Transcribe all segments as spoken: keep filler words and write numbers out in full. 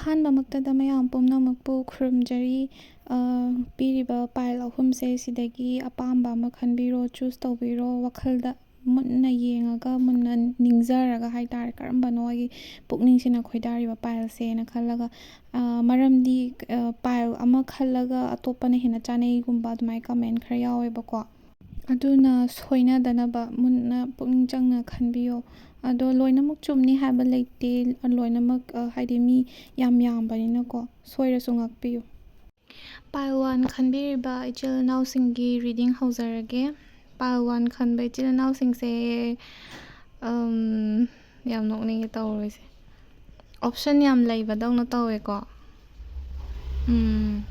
ꯑꯍꯥꯟꯕꯃꯛꯇꯗ ꯃꯌꯥꯝ ꯄꯨꯝꯅꯃꯛꯄꯨ ꯈꯨꯔꯨꯝꯖꯔꯤ꯫ ꯑ, ꯄꯤꯔꯤꯕ pile ꯑꯍꯨꯝꯁꯦ ꯁꯤꯗꯒꯤ ꯑꯄꯥꯝꯕ ꯑꯃ ꯈꯟꯕꯤꯔꯣ, choose ꯇꯧꯕꯤꯔꯣ꯫ ꯋꯥꯈꯜꯗ ꯃꯨꯟꯅ ꯌꯦꯡꯉꯒ, ꯃꯨꯟꯅ ꯅꯤꯡꯖꯔꯒ ꯍꯥꯏ ꯇꯥꯔꯦ, ꯀꯔꯝꯕꯅꯣ ꯑꯩꯒꯤ ꯄꯨꯛꯅꯤꯡꯁꯤꯅ ꯈꯣꯏꯗꯥꯔꯤꯕ pileꯁꯦꯅ ꯈꯜꯂꯒ, ꯑ, ꯃꯔꯝꯗꯤ, ꯑ, pile ꯑꯃ ꯈꯜꯂꯒ ꯑꯇꯣꯞꯄꯅ ꯍꯦꯟꯅ ꯆꯥꯅꯩꯒꯨꯝꯕ ꯑꯗꯨꯃꯥꯏꯅ comment ꯈꯔ ꯌꯥꯎꯋꯦꯕꯀꯣ꯫ ꯑꯗꯨꯅ ꯁꯣꯏꯅꯗꯅꯕ ꯃꯨꯟꯅ ꯄꯨꯛꯅꯤꯡ ꯆꯪꯅ ꯈꯟꯕꯤꯌꯣ꯫ ꯑꯗꯣ ꯂꯣꯏꯅꯃꯛ ꯆꯨꯝꯅꯤ ꯍꯥꯏꯕ ꯂꯩꯇꯦ, ꯂꯣꯏꯅꯃꯛ, ꯑ, ꯍꯥꯏꯗꯤ ꯃꯤ ꯌꯥꯝ ꯌꯥꯝꯕꯅꯤꯅꯀꯣ, ꯁꯣꯏꯔꯁꯨ ꯉꯥꯛꯄꯤꯌꯨ꯫ Pile one ꯈꯟꯕꯤꯔꯤꯕ ꯏꯆꯤꯜ ꯏꯅꯥꯎꯁꯤꯡꯒꯤ reading ꯍꯧꯖꯔꯒꯦ꯫ Pile one ꯈꯟꯕ ꯏꯆꯤꯜ ꯏꯅꯥꯎꯁꯤꯡꯁꯦ, ꯎꯝ, ꯌꯥꯝ ꯅꯣꯛꯅꯤꯡꯉꯦ ꯇꯧꯔꯤꯁꯦ꯫ Option ꯌꯥꯝ ꯂꯩꯕꯗꯧꯅ ꯇꯧꯋꯦꯀꯣ꯫ ꯎꯝ,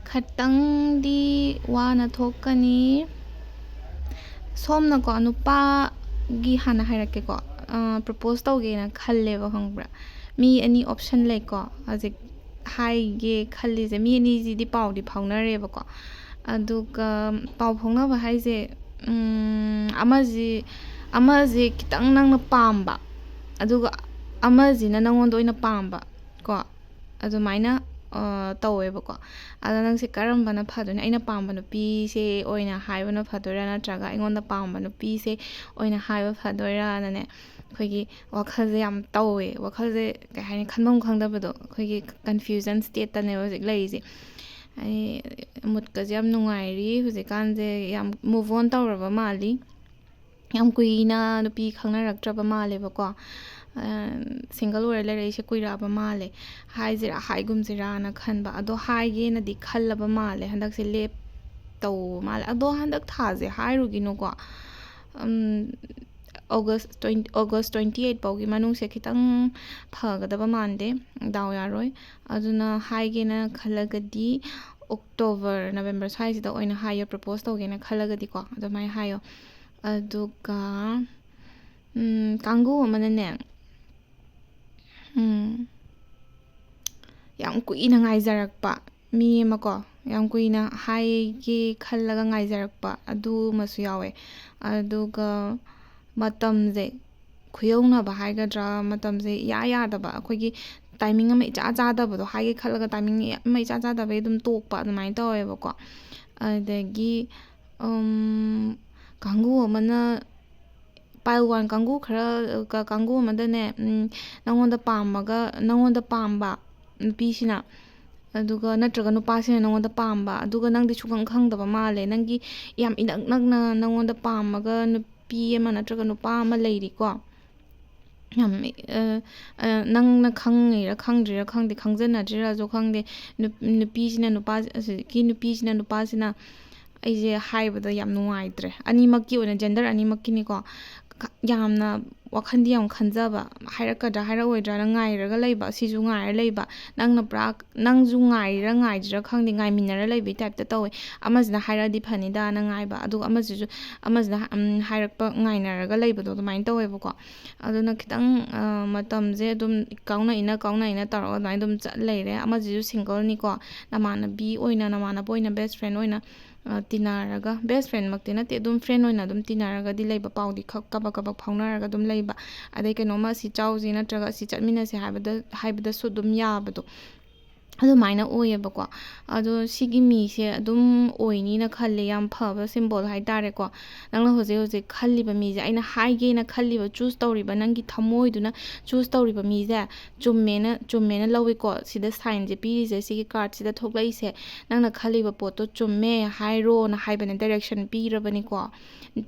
ꯈꯇꯪꯗꯤ ꯋꯥꯅ ꯊꯣꯛꯀꯅꯤ꯫ ꯁꯣꯝꯅꯀꯣ, ꯅꯨꯄꯥꯒꯤ ꯍꯥꯟꯅ ꯍꯥꯏꯔꯛꯀꯦꯀꯣ꯫ ꯑ, propose ꯇꯧꯒꯦꯅ ꯈꯜꯂꯦꯕ, ꯈꯪꯕ꯭ꯔꯥ? ꯃꯤ ꯑꯅꯤ option ꯂꯩꯀꯣ꯫ ꯍꯧꯖꯤꯛ ꯍꯥꯏꯒꯦ ꯈꯜꯂꯤꯁꯦ, ꯃꯤ ꯑꯅꯤꯁꯤꯗꯤ ꯄꯥꯎꯗꯤ ꯐꯥꯎꯅꯔꯦꯕꯀꯣ꯫ ꯑꯗꯨꯒ ꯄꯥꯎ ꯐꯥꯎꯅꯕ ꯍꯥꯏꯁꯦ, ꯎꯝ, ꯑꯃꯁꯤ, ꯑꯃꯁꯤ ꯈꯤꯇꯪ ꯅꯪꯅ ꯄꯥꯝꯕ, ꯑꯗꯨꯒ ꯑꯃꯁꯤꯅ ꯅꯪꯉꯣꯟꯗ ꯑꯣꯏꯅ ꯄꯥꯝꯕ ꯀꯣ, ꯑꯗꯨꯃꯥꯏꯅ, ꯑ, ꯇꯧꯋꯦꯕꯀꯣ꯫ ꯑꯗꯣ ꯅꯪꯁꯦ ꯀꯔꯝꯕꯅ ꯐꯗꯣꯏꯅꯣ? ꯑꯩꯅ ꯄꯥꯝꯕ ꯅꯨꯄꯤꯁꯦ ꯑꯣꯏꯅ ꯍꯥꯏꯕꯅ ꯐꯗꯣꯏꯔꯥ, ꯅꯠꯇ꯭ꯔꯒ ꯑꯩꯉꯣꯟꯗ ꯄꯥꯝꯕ ꯅꯨꯄꯤꯁꯦ ꯑꯣꯏꯅ ꯍꯥꯏꯕ ꯐꯗꯣꯏꯔꯥꯅꯅꯦ, ꯑꯩꯈꯣꯏꯒꯤ ꯋꯥꯈꯜꯁꯦ ꯌꯥꯝ ꯇꯧꯋꯦ꯫ ꯋꯥꯈꯜꯁꯦ, ꯀꯩ ꯍꯥꯏꯅꯤ, ꯈꯟꯐꯝ ꯈꯪꯗꯕꯗꯣ, ꯑꯩꯈꯣꯏꯒꯤ confusion stateꯇꯅꯦꯕ ꯍꯧꯖꯤꯛ ꯂꯩꯔꯤꯁꯦ꯫ ꯑꯩ moodꯀꯁꯦ ꯌꯥꯝ ꯅꯨꯡꯉꯥꯏꯔꯤ ꯍꯧꯖꯤꯛꯀꯥꯟꯁꯦ, ꯌꯥꯝ move on ꯇꯧꯔꯕ ꯃꯥꯜꯂꯤ꯫ ꯌꯥꯝ ꯀꯨꯏꯅ ꯅꯨꯄꯤ ꯈꯪꯅꯔꯛꯇ꯭ꯔꯕ ꯃꯥꯜꯂꯦꯕꯀꯣ꯫ ꯑ, single ꯑꯣꯏꯔ ꯂꯩꯔꯛꯏꯁꯦ ꯀꯨꯏꯔꯛꯑꯕ ꯃꯥꯜꯂꯦ꯫ ꯍꯥꯏꯁꯤꯔꯥ ꯍꯥꯏꯒꯨꯝꯁꯤꯔꯥꯅ ꯈꯟꯕ, ꯑꯗꯣ ꯍꯥꯏꯒꯦꯅꯗꯤ ꯈꯜꯂꯕ ꯃꯥꯜꯂꯦ꯫ ꯍꯟꯗꯛꯁꯦ ꯂꯦꯞ ꯇꯧꯕ ꯃꯥꯜꯂꯦ꯫ ꯑꯗꯣ ꯍꯟꯗꯛ ꯊꯥꯁꯦ ꯍꯥꯏꯔꯨꯒꯤꯅꯨꯀꯣ꯫ ꯎꯝ, August twenty, August twenty eight ꯐꯥꯎꯒꯤ ꯃꯅꯨꯡꯁꯦ ꯈꯤꯇꯪ ꯐꯒꯗꯕ ꯃꯥꯟꯗꯦ, ꯗꯥꯎ ꯌꯥꯔꯣꯏ꯫ ꯑꯗꯨꯅ ꯍꯥꯏꯒꯦꯅ ꯈꯜꯂꯒꯗꯤ October, November ꯁ꯭ꯋꯥꯏꯁꯤꯗ ꯑꯣꯏꯅ ꯍꯥꯏꯌꯣ, propose ꯇꯧꯒꯦꯅ ꯈꯜꯂꯒꯗꯤꯀꯣ, ꯑꯗꯨꯃꯥꯏꯅ ꯍꯥꯏꯌꯣ꯫ ꯑꯗꯨꯒ, ꯎꯝ, ꯀꯥꯡꯕꯨ ꯑꯃꯅꯅꯦ, ꯎꯝ, ꯌꯥꯝ ꯀꯨꯏꯅ ꯉꯥꯏꯖꯔꯛꯄ ꯃꯤ ꯑꯃꯀꯣ, ꯌꯥꯝ ꯀꯨꯏꯅ ꯍꯥꯏꯒꯦ ꯈꯜꯂꯒ ꯉꯥꯏꯖꯔꯛꯄ ꯑꯗꯨꯃꯁꯨ ꯌꯥꯎꯋꯦ꯫ ꯑꯗꯨꯒ ꯃꯇꯝꯁꯦ ꯈꯨꯌꯧꯅꯕ ꯍꯥꯏꯒꯗ꯭ꯔꯥ, ꯃꯇꯝꯁꯦ ꯏꯌꯥ ꯌꯥꯗꯕ, ꯑꯩꯈꯣꯏꯒꯤ ꯇꯥꯏꯃꯤꯡ ꯑꯃ ꯏꯆꯥ ꯆꯥꯗꯕꯗꯣ, ꯍꯥꯏꯒꯦ ꯈꯜꯂꯒ ꯇꯥꯏꯃꯤꯡ ꯑꯃ ꯏꯆꯥ ꯆꯥꯗꯕꯩ ꯑꯗꯨꯝ ꯇꯣꯛꯄ ꯑꯗꯨꯃꯥꯏꯅ ꯇꯧꯋꯦꯕꯀꯣ꯫ ꯑꯗꯒꯤ ꯎꯝ, ꯀꯥꯡꯕꯨ ꯑꯃꯅ, pile one ꯀꯥꯡꯕꯨ ꯈꯔ, ꯀ-, ꯀꯥꯡꯕꯨ ꯑꯃꯗꯅꯦ, ꯎꯝ, ꯅꯪꯉꯣꯟꯗ ꯄꯥꯝꯃꯒ, ꯅꯪꯉꯣꯟꯗ ꯄꯥꯝꯕ ꯅꯨꯄꯤꯁꯤꯅ, ꯑꯗꯨꯒ ꯅꯠꯇ꯭ꯔꯒ ꯅꯨꯄꯥꯁꯤꯅ ꯅꯪꯉꯣꯟꯗ ꯄꯥꯝꯕ, ꯑꯗꯨꯒ ꯅꯪꯗꯤ ꯁꯨꯡꯈꯪ ꯈꯪꯗꯕ ꯃꯥꯜꯂꯦ, ꯅꯪꯒꯤ ꯌꯥꯝ ꯏꯅꯛ ꯅꯛꯅ ꯅꯪꯉꯣꯟꯗ ꯄꯥꯝꯃꯒ ꯅꯨꯄꯤ ꯑꯃ ꯅꯠꯇ꯭ꯔꯒ ꯅꯨꯄꯥ ꯑꯃ ꯂꯩꯔꯤꯀꯣ꯫ ꯌꯥꯝ, ꯑ, ꯑ, ꯅꯪꯅ ꯈꯪꯉꯤꯔꯥ ꯈꯪꯗ꯭ꯔꯤꯔꯥ ꯈꯪꯗꯦ, ꯈꯪꯖꯟꯅꯗ꯭ꯔꯤꯔꯥꯁꯨ ꯈꯪꯗꯦ, ꯅꯨꯞ-, ꯅꯨꯄꯤꯁꯤꯅ ꯅꯨꯄꯥ-, ꯑꯁꯤꯒꯤ ꯅꯨꯄꯤꯁꯤꯅ ꯅꯨꯄꯥꯁꯤꯅ, ꯑꯩꯁꯦ ꯍꯥꯏꯕꯗ ꯌꯥꯝ ꯅꯨꯡꯉꯥꯏꯇ꯭ꯔꯦ, ꯑꯅꯤꯃꯛꯀꯤ ꯑꯣꯏꯅ, gender ꯑꯅꯤꯃꯛꯀꯤꯅꯤꯀꯣ꯫ ꯈ-, ꯌꯥꯝꯅ ꯋꯥꯈꯜꯗꯤ ꯌꯥꯝ ꯈꯟꯖꯕ, ꯍꯥꯏꯔꯛꯀꯗ꯭ꯔꯥ ꯍꯥꯏꯔꯛꯑꯣꯏꯗ꯭ꯔꯥꯅ ꯉꯥꯏꯔꯒ ꯂꯩꯕ, ꯁꯤꯁꯨ ꯉꯥꯏꯔ ꯂꯩꯕ꯫ ꯅꯪꯅ ꯄꯨꯔꯥ, ꯅꯪꯁꯨ ꯉꯥꯏꯔꯤꯔꯥ ꯉꯥꯏꯗ꯭ꯔꯤꯔꯥ ꯈꯪꯗꯦ, ꯉꯥꯏꯃꯤꯟꯅꯔ ꯂꯩꯕꯩ typeꯇ ꯇꯧꯋꯦ꯫ ꯑꯃꯁꯤꯅ ꯍꯥꯏꯔꯛꯑꯗꯤ ꯐꯅꯤꯗꯥꯅ ꯉꯥꯏꯕ, ꯑꯗꯨꯒ ꯑꯃꯁꯤꯁꯨ, ꯑꯃꯁꯤꯅ, ꯎꯝ, ꯍꯥꯏꯔꯛꯄ ꯉꯥꯏꯅꯔꯒ ꯂꯩꯕꯗꯣ ꯑꯗꯨꯃꯥꯏꯅ ꯇꯧꯋꯦꯕꯀꯣ꯫ ꯑꯗꯨꯅ ꯈꯤꯇꯪ, ꯑ, ꯃꯇꯝꯁꯦ ꯑꯗꯨꯝ ꯀꯥꯎꯅ ꯏꯅ, ꯀꯥꯎꯅ ꯏꯅ ꯇꯧꯔꯒ ꯑꯗꯨꯃꯥꯏꯅ ꯑꯗꯨꯝ ꯆꯠ ꯂꯩꯔꯦ꯫ ꯑꯃꯁꯤꯁꯨ singleꯅꯤꯀꯣ, ꯅꯃꯥꯟꯅꯕꯤ ꯑꯣꯏꯅ, ꯅꯃꯥꯟꯅꯕ ꯑꯣꯏꯅ, best friend ꯑꯣꯏꯅ, ꯑ, ꯇꯤꯟꯅꯔꯒ, best friendꯃꯛꯇꯤ ꯅꯠꯇꯦ, ꯑꯗꯨꯝ friend ꯑꯣꯏꯅ ꯑꯗꯨꯝ ꯇꯤꯟꯅꯔꯒꯗꯤ ꯂꯩꯕ, ꯄꯥꯎꯗꯤ ꯈꯛ ꯀꯕꯛ ꯀꯕꯛ ꯐꯥꯎꯅꯔꯒ ꯑꯗꯨꯝ ꯂꯩꯕ, ꯑꯗꯩ ꯀꯩꯅꯣꯝꯃ ꯑꯁꯤ ꯆꯥꯎꯁꯤ ꯅꯠꯇ꯭ꯔꯒ ꯑꯁꯤ ꯆꯠꯃꯤꯟꯅꯁꯤ ꯍꯥꯏꯕꯗ, ꯍꯥꯏꯕꯗꯁꯨ ꯑꯗꯨꯝ ꯌꯥꯕꯗꯣ꯫ ꯑꯗꯨꯃꯥꯏꯅ ꯑꯣꯏꯌꯦꯕꯀꯣ꯫ ꯑꯗꯣ ꯁꯤꯒꯤ ꯃꯤꯁꯦ ꯑꯗꯨꯝ ꯑꯣꯏꯅꯤꯅ ꯈꯜꯂꯦ, ꯌꯥꯝ ꯐꯕ symbol ꯍꯥꯏꯇꯥꯔꯦꯀꯣ꯫ ꯅꯪꯅ ꯍꯧꯖꯤꯛ ꯍꯧꯖꯤꯛ ꯈꯜꯂꯤꯕ ꯃꯤꯁꯦ, ꯑꯩꯅ ꯍꯥꯏꯒꯦꯅ ꯈꯜꯂꯤꯕ, choose ꯇꯧꯔꯤꯕ, ꯅꯪꯒꯤ ꯊꯃꯣꯏꯗꯨꯅ choose ꯇꯧꯔꯤꯕ ꯃꯤꯁꯦ ꯆꯨꯝꯃꯦꯅ, ꯆꯨꯝꯃꯦꯅ ꯂꯧꯏꯀꯣ꯫ ꯁꯤꯗ signꯁꯦ ꯄꯤꯔꯤꯁꯦ, ꯁꯤꯒꯤ cardꯁꯤꯗ ꯊꯣꯛꯂꯛꯏꯁꯦ, ꯅꯪꯅ ꯈꯜꯂꯤꯕ ꯄꯣꯠꯇꯣ ꯆꯨꯝꯃꯦ ꯍꯥꯏꯔꯣꯅ ꯍꯥꯏꯕꯅꯦ, direction ꯄꯤꯔꯕꯅꯤꯀꯣ꯫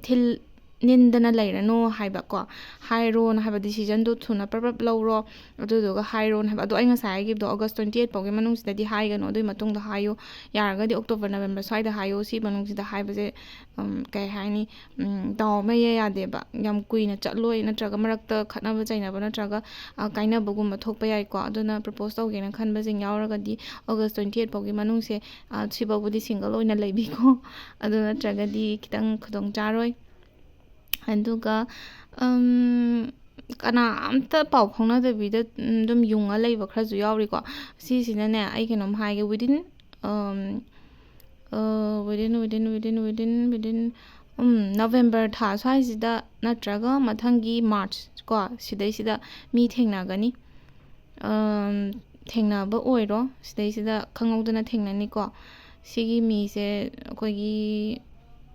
ꯊꯤꯜ ꯅꯤꯟꯗꯅ ꯂꯩꯔꯅꯨ ꯍꯥꯏꯕꯀꯣ, ꯍꯥꯏꯔꯣꯅ ꯍꯥꯏꯕ, decisionꯗꯣ ꯊꯨꯅ ꯄ꯭ꯔꯞ ꯄ꯭ꯔꯞ ꯂꯧꯔꯣ, ꯑꯗꯨꯗꯨꯒ ꯍꯥꯏꯔꯣꯅ ꯍꯥꯏꯕ꯫ ꯑꯗꯣ ꯑꯩ ꯉꯁꯥꯏ ꯍꯥꯏꯈꯤꯕꯗꯣ, August twenty eight ꯐꯥꯎꯒꯤ ꯃꯅꯨꯡꯁꯤꯗꯗꯤ ꯍꯥꯏꯒꯅꯨ, ꯑꯗꯨꯒꯤ ꯃꯇꯨꯡꯗ ꯍꯥꯏꯌꯨ, ꯌꯥꯔꯒꯗꯤ October November ꯁ꯭ꯋꯥꯏꯗ ꯍꯥꯏꯌꯨ꯫ ꯁꯤ ꯃꯅꯨꯡꯁꯤꯗ ꯍꯥꯏꯕꯁꯦ, ꯎꯝ, ꯀꯩ ꯍꯥꯏꯅꯤ, ꯎꯝ, ꯗꯥꯎ ꯑꯃ ꯏꯌꯥ ꯌꯥꯗꯦꯕ, ꯌꯥꯝ ꯀꯨꯏꯅ ꯆꯠꯂꯣꯏ, ꯅꯠꯇ꯭ꯔꯒ ꯃꯔꯛꯇ ꯈꯠꯅꯕ ꯆꯩꯅꯕ ꯅꯠꯇ꯭ꯔꯒ, ꯑ, ꯀꯥꯏꯅꯕꯒꯨꯝꯕ ꯊꯣꯛꯄ ꯌꯥꯏꯀꯣ꯫ ꯑꯗꯨꯅ propose ꯇꯧꯒꯦꯅ ꯈꯟꯕꯁꯤꯡ ꯌꯥꯎꯔꯒꯗꯤ August twenty eight ꯐꯥꯎꯒꯤ ꯃꯅꯨꯡꯁꯦ, ꯑ, ꯁꯤꯐꯥꯎꯕꯗꯤ single ꯑꯣꯏꯅ ꯂꯩꯕꯤꯀꯣ꯫ ꯑꯗꯨ ꯅꯠꯇ꯭ꯔꯒꯗꯤ ꯈꯤꯇꯪ ꯈꯨꯗꯣꯡ ꯆꯥꯔꯣꯏ꯫ ꯑꯗꯨꯒ, ꯎꯝ, ꯀꯅꯥꯝꯇ ꯄꯥꯎ ꯐꯥꯎꯅꯗꯕꯤꯗ, ꯎꯝ, ꯑꯗꯨꯝ ꯌꯨꯡꯉ ꯂꯩꯕ ꯈꯔꯁꯨ ꯌꯥꯎꯔꯤꯀꯣ꯫ ꯁꯤꯁꯤꯅꯅꯦ, ꯑꯩ ꯀꯩꯅꯣꯝ ꯍꯥꯏꯒꯦ, within, ꯎꯝ, ꯑ, within, within, within, within, within, ꯎꯝ, ꯅꯕꯦꯝꯕꯔ ꯊꯥ ꯁ꯭ꯋꯥꯏꯁꯤꯗ ꯅꯠꯇ꯭ꯔꯒ ꯃꯊꯪꯒꯤ ꯃꯥꯔꯆ ꯀꯣ, ꯁꯤꯗꯩꯁꯤꯗ ꯃꯤ ꯊꯦꯡꯅꯒꯅꯤ꯫ ꯑꯝ, ꯊꯦꯡꯅꯕ ꯑꯣꯏꯔꯣ꯫ ꯁꯤꯗꯩꯁꯤꯗ ꯈꯪꯍꯧꯗꯅ ꯊꯦꯡꯅꯅꯤꯀꯣ꯫ ꯁꯤꯒꯤ ꯃꯤꯁꯦ ꯑꯩꯈꯣꯏꯒꯤ,